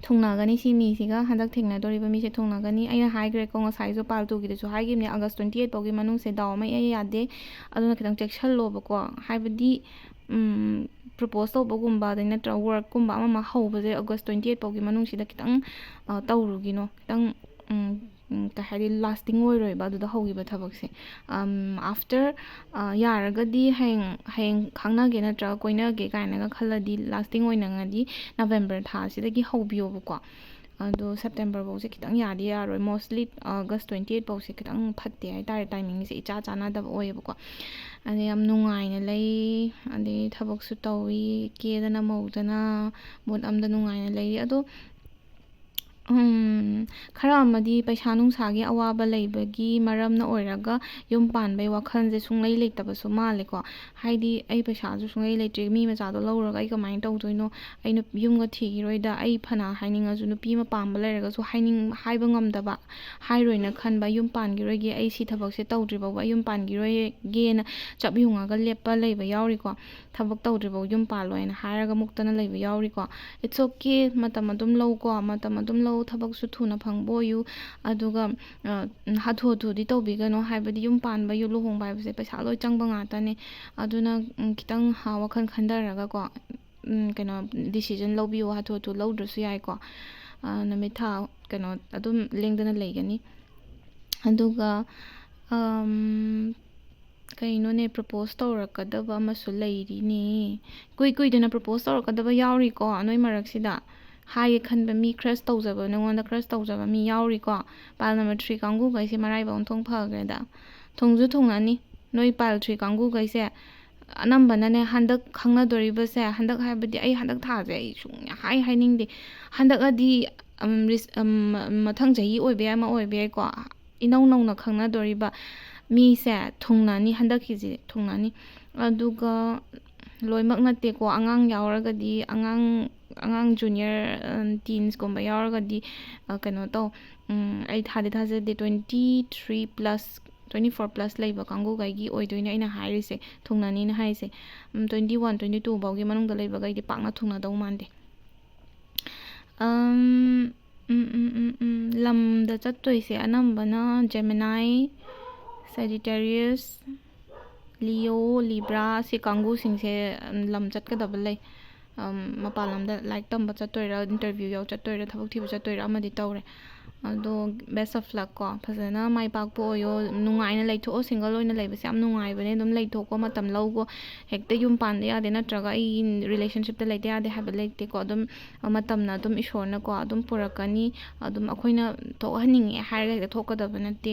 ꯊꯨꯡꯅꯒꯅꯤ ꯁꯤ ꯃꯤꯁꯤꯒ, ꯍꯟꯗꯛ ꯊꯦꯡꯅꯗꯧꯔꯤꯕ ꯃꯤꯁꯦ ꯊꯨꯡꯅꯒꯅꯤ꯫ ꯑꯩꯅ ꯍꯥꯏꯈ꯭ꯔꯦꯀꯣ ꯉꯁꯥꯏꯁꯨ, pile twoꯒꯤꯗꯁꯨ ꯍꯥꯏꯈꯤꯕꯅꯦ, August twenty eight ꯐꯥꯎꯒꯤ ꯃꯅꯨꯡꯁꯦ ꯗꯥꯎ ꯑꯃ ꯏꯌꯥ ꯌꯥꯗꯦ꯫ ꯑꯗꯨꯅ ꯈꯤꯇꯪ ꯆꯦꯛꯁꯜꯂꯣꯕꯀꯣ, ꯍꯥꯏꯕꯗꯤ, ꯎꯝ, propose ꯇꯧꯕꯒꯨꯝꯕ, ꯑꯗꯩ ꯅꯠꯇ꯭ꯔꯒ workꯀꯨꯝꯕ ꯑꯃ ꯑꯃ ꯍꯧꯕꯁꯦ August twenty eight ꯐꯥꯎꯒꯤ ꯃꯅꯨꯡꯁꯤꯗ ꯈꯤꯇꯪ, ꯑ, ꯇꯧꯔꯨꯒꯤꯅꯣ, ꯈꯤꯇꯪ, ꯎꯝ, ꯎꯝ, ꯀꯩ ꯍꯥꯏꯗꯤ, lasting ꯑꯣꯏꯔꯣꯏꯕ ꯑꯗꯨꯗ ꯍꯧꯈꯤꯕ ꯊꯕꯛꯁꯦ꯫ ꯑꯝ, after, ꯑ, ꯌꯥꯔꯒꯗꯤ ꯍꯌꯦꯡ, ꯍꯌꯦꯡ ꯈꯪꯅꯒꯦ ꯅꯠꯇ꯭ꯔꯒ ꯀꯣꯏꯅꯒꯦ ꯀꯥꯏꯅꯒ ꯈꯜꯂꯗꯤ, lasting ꯑꯣꯏꯅꯉꯗꯤ November ꯊꯥꯁꯤꯗꯒꯤ ꯍꯧꯕꯤꯌꯣꯕꯀꯣ꯫ ꯑꯗꯣ September ꯐꯥꯎꯁꯦ ꯈꯤꯇꯪ ꯌꯥꯗꯤ ꯌꯥꯔꯣꯏ, mostly August twenty eight ꯐꯥꯎꯁꯦ ꯈꯤꯇꯪ ꯐꯠꯇꯦ ꯍꯥꯏꯇꯥꯔꯦ, timingꯁꯦ ꯏꯆꯥ ꯆꯥꯟꯅꯗꯕ ꯑꯣꯏꯌꯦꯕꯀꯣ꯫ ꯑꯗꯩ ꯌꯥꯝ ꯅꯨꯡꯉꯥꯏꯅ ꯂꯩ, ꯑꯗꯩ ꯊꯕꯛꯁꯨ ꯇꯧꯏ, ꯀꯦꯗꯅ ꯃꯧꯗꯅ mood ꯑꯝꯗ ꯅꯨꯡꯉꯥꯏꯅ ꯂꯩꯔꯤ꯫ ꯑꯗꯣ ꯎꯝ, ꯈꯔ ꯑꯃꯗꯤ ꯄꯩꯁꯥ ꯅꯨꯡꯁꯥꯒꯤ ꯑꯋꯥꯕ ꯂꯩꯕꯒꯤ ꯃꯔꯝꯅ ꯑꯣꯏꯔꯒ ꯌꯨꯝ ꯄꯥꯟꯕꯩ ꯋꯥꯈꯜꯁꯦ ꯁꯨꯡꯂꯩ ꯂꯩꯇꯕꯁꯨ ꯃꯥꯜꯂꯦꯀꯣ꯫ ꯍꯥꯏꯗꯤ, "ꯑꯩ ꯄꯩꯁꯥꯁꯨ ꯁꯨꯡꯂꯩ ꯂꯩꯇ꯭ꯔꯤ, ꯃꯤ ꯃꯆꯥꯗꯣ ꯂꯧꯔꯒ ꯑꯩ ꯀꯃꯥꯏꯅ ꯇꯧꯗꯣꯏꯅꯣ? ꯑꯩ ꯅꯨꯞ-, ꯌꯨꯝꯒ ꯊꯤꯈꯤꯔꯣꯏꯗ, ꯑꯩ ꯐꯅ ꯍꯥꯏꯅꯤꯡꯉꯁꯨ, ꯅꯨꯄꯤ ꯑꯃ ꯄꯥꯝꯕ ꯂꯩꯔꯒꯁꯨ ꯍꯥꯏꯅꯤꯡ-, ꯍꯥꯏꯕ ꯉꯝꯗꯕ, ꯍꯥꯏꯔꯣꯏꯅ ꯈꯟꯕ, ꯌꯨꯝ ꯄꯥꯟꯈꯤꯔꯣꯏꯒꯦ, ꯑꯩ ꯁꯤ ꯊꯕꯛꯁꯦ ꯇꯧꯗ꯭ꯔꯤ ꯐꯥꯎꯕ ꯑꯩ ꯌꯨꯝ ꯄꯥꯟꯈꯤꯔꯣꯏꯒꯦꯅ ꯆꯞ ꯌꯨꯡꯉꯒ ꯂꯦꯞꯄ ꯂꯩꯕ ꯌꯥꯎꯔꯤꯀꯣ꯫ ꯊꯕꯛ ꯇꯧꯗ꯭ꯔꯤꯐꯥꯎ ꯌꯨꯝ ꯄꯥꯜꯂꯣꯏꯅ ꯍꯥꯏꯔꯒ ꯃꯨꯛꯇꯅ ꯂꯩꯕ ꯌꯥꯎꯔꯤꯀꯣ꯫ It's okay, ꯃꯇꯝ ꯑꯗꯨꯝ ꯂꯧꯀꯣ, ꯃꯇꯝ ꯑꯗꯨꯝ ꯂꯧ, ꯊꯕꯛꯁꯨ ꯊꯨꯅ ꯐꯪꯕ ꯑꯣꯏꯌꯨ꯫ ꯑꯗꯨꯒ, ꯑ, ꯍꯥꯊꯨ ꯍꯥꯊꯨꯗꯤ ꯇꯧꯕꯤꯒꯅꯨ, ꯍꯥꯏꯕꯗꯤ ꯌꯨꯝ ꯄꯥꯟꯕ, ꯌꯨꯝ ꯂꯨꯍꯣꯡꯕ ꯍꯥꯏꯕꯁꯦ ꯄꯩꯁꯥ ꯂꯣꯏ ꯆꯪꯕ ꯉꯥꯛꯇꯅꯦ꯫ ꯑꯗꯨꯅ, ꯎꯝ, ꯈꯤꯇꯪ, ꯑ, ꯋꯥꯈꯜ ꯈꯟꯊꯔꯒꯀꯣ, ꯎꯝ, ꯀꯩꯅꯣ, decision ꯂꯧꯕꯤꯌꯨ, ꯍꯥꯊꯨ ꯍꯥꯊꯨ ꯂꯧꯗ꯭ꯔꯁꯨ ꯌꯥꯏꯀꯣ꯫ ꯑ, ꯅꯨꯃꯤꯠ ꯊꯥ, ꯀꯩꯅꯣ, ꯑꯗꯨꯝ ꯂꯦꯡꯗꯅ ꯂꯩꯒꯅꯤ꯫ ꯑꯗꯨꯒ, ꯑꯝ, ꯀꯩꯅꯣꯅꯦ, propose ꯇꯧꯔꯛꯀꯗꯕ ꯑꯃꯁꯨ ꯂꯩꯔꯤꯅꯦ꯫ ꯀꯨꯏ ꯀꯨꯏꯗꯅ propose ꯇꯧꯔꯛꯀꯗꯕ ꯌꯥꯎꯔꯤꯀꯣ, ꯅꯣꯏ ꯃꯔꯛꯁꯤꯗ꯫ ꯍꯥꯏꯒꯦ ꯈꯟꯕ ꯃꯤ, crush ꯇꯧꯖꯕ, ꯅꯉꯣꯟꯗ crush ꯇꯧꯖꯕ ꯃꯤ ꯌꯥꯎꯔꯤꯀꯣ꯫ Pile number three ꯀꯥꯡꯒꯨꯈꯩꯁꯦ ꯃꯔꯥꯏꯕꯛ ꯑꯣꯟꯊꯣꯡ ꯐꯈ꯭ꯔꯦꯗ꯫ ꯊꯨꯡꯁꯨ ꯊꯨꯡꯅꯅꯤ꯫ ꯅꯣꯏ pile three ꯀꯥꯡꯒꯨꯈꯩꯁꯦ ꯑꯅꯝꯕꯅꯅꯦ, ꯍꯟꯗꯛ ꯈꯪꯅꯗꯣꯔꯤꯕꯁꯦ, ꯍꯟꯗꯛ ꯍꯥꯏꯕꯗꯤ ꯑꯩ ꯍꯟꯗꯛ ꯊꯥꯁꯦ ꯑꯩ ꯁꯨꯡꯍꯥꯏ ꯍꯥꯏꯅꯤꯡꯗꯦ꯫ ꯍꯟꯗꯛꯑꯗꯤ, ꯎꯝ, ꯔꯤꯁ-, ꯎꯝ, ꯃꯊꯪ ꯆꯍꯤ ꯑꯣꯏꯕ ꯌꯥꯏ, ꯑꯃ ꯑꯣꯏꯕ ꯌꯥꯏꯀꯣ꯫ ꯏꯅꯧ ꯅꯧꯅ ꯈꯪꯅꯗꯣꯔꯤꯕ ꯃꯤꯁꯦ ꯊꯨꯡꯅꯅꯤ, ꯍꯟꯗꯛꯀꯤꯁꯦ ꯊꯨꯡꯅꯅꯤ꯫ ꯑꯗꯨꯒ ꯂꯣꯏꯅꯃꯛ ꯅꯠꯇꯦꯀꯣ, ꯑꯉꯥꯡ ꯌꯥꯎꯔꯒꯗꯤ, ꯑꯉꯥꯡ, ꯑꯉꯥꯡ junior, ꯎꯝ, teensꯀꯨꯝꯕ ꯌꯥꯎꯔꯒꯗꯤ, ꯑ, ꯀꯩꯅꯣ ꯇꯧ, ꯎꯝ, ꯑꯩ ꯊꯥꯗꯤ ꯊꯥꯖꯗꯦ, twenty three plus, twenty four plus ꯂꯩꯕ ꯀꯥꯡꯕꯨꯈꯩꯒꯤ ꯑꯣꯏꯗꯣꯏꯅꯦ ꯑꯩꯅ ꯍꯥꯏꯔꯤꯁꯦ, ꯊꯨꯡꯅꯅꯤꯅ ꯍꯥꯏꯁꯦ꯫ ꯎꯝ, twenty one, twenty two ꯐꯥꯎꯒꯤ ꯃꯅꯨꯡꯗ ꯂꯩꯕꯈꯩꯗꯤ ꯄꯥꯛꯅ ꯊꯨꯡꯅꯗꯧ ꯃꯥꯟꯗꯦ꯫ ꯑꯝ, ꯎꯝ, ꯎꯝ, ꯎꯝ, ꯎꯝ, ꯂꯝꯗ ꯆꯠꯇꯣꯏꯁꯦ ꯑꯅꯝꯕꯅ Gemini, Sagittarius, Leo, Libra, ꯁꯤ ꯀꯥꯡꯕꯨꯁꯤꯡꯁꯦ, ꯎꯝ, ꯂꯝ ꯆꯠꯀꯗꯕ ꯂꯩ꯫ ꯑꯝ, ꯃꯄꯥꯟ ꯂꯝꯗ ꯂꯥꯏꯔꯤꯛ ꯇꯝꯕ ꯆꯠꯇꯣꯏꯔꯥ, interview ꯌꯥꯎ ꯆꯠꯇꯣꯏꯔꯥ, ꯊꯕꯛ ꯊꯤꯕ ꯆꯠꯇꯣꯏꯔꯥ ꯑꯃꯗꯤ ꯇꯧꯔꯦ꯫ ꯑꯗꯣ best of luck ꯀꯣ, ꯐꯖꯅ ꯃꯥꯏ ꯄꯥꯛꯄ ꯑꯣꯏꯌꯣ꯫ ꯅꯨꯡꯉꯥꯏꯅ ꯂꯩꯊꯣꯛꯑꯣ꯫ Single ꯑꯣꯏꯅ ꯂꯩꯕꯁꯦ ꯌꯥꯝ ꯅꯨꯡꯉꯥꯏꯕꯅꯦ꯫ ꯑꯗꯨꯝ ꯂꯩꯊꯣꯛꯀꯣ, ꯃꯇꯝ ꯂꯧꯀꯣ꯫ ꯍꯦꯛꯇ ꯌꯨꯝ ꯄꯥꯟꯗ ꯌꯥꯗꯦ, ꯅꯠꯇ꯭ꯔꯒ ꯑꯩ relationship ꯇ ꯂꯩꯇ ꯌꯥꯗꯦ ꯍꯥꯏꯕ ꯂꯩꯇꯦꯀꯣ꯫ ꯑꯗꯨꯝ ꯃꯇꯝꯅ ꯑꯗꯨꯝ, ꯏꯁꯣꯔꯅꯀꯣ ꯑꯗꯨꯝ ꯄꯨꯔꯛꯀꯅꯤ꯫ ꯑꯗꯨꯝ ꯑꯩꯈꯣꯏꯅ ꯊꯣꯛꯍꯟꯅꯤꯡꯉꯦ ꯍꯥꯏꯔꯒ ꯍꯦꯛꯇ ꯊꯣꯛꯀꯗꯕ ꯅꯠꯇꯦ꯫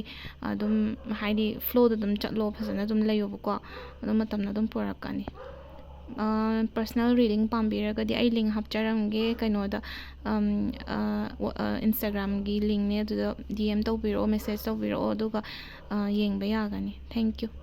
ꯑꯗꯨꯝ ꯍꯥꯏꯗꯤ flow ꯗ ꯑꯗꯨꯝ ꯆꯠꯂꯣ, ꯐꯖꯅ ꯑꯗꯨꯝ ꯂꯩꯌꯣꯕꯀꯣ꯫ ꯑꯗꯨꯝ ꯃꯇꯝꯅ ꯑꯗꯨꯝ ꯄꯨꯔꯛꯀꯅꯤ꯫ Personal reading ꯄꯥꯝꯕꯤꯔꯒꯗꯤ ꯑꯩ link ꯍꯥꯞꯆꯔꯝꯒꯦ ꯀꯩꯅꯣꯗ, Instagram ꯒꯤ link ꯅꯦ, ꯑꯗꯨꯗ D M ꯇꯧꯕꯤꯔꯛꯑꯣ, message ꯇꯧꯕꯤꯔꯛꯑꯣ, ꯑꯗꯨꯒ ꯌꯦꯡꯕ ꯌꯥꯒꯅꯤ꯫ Thank you꯫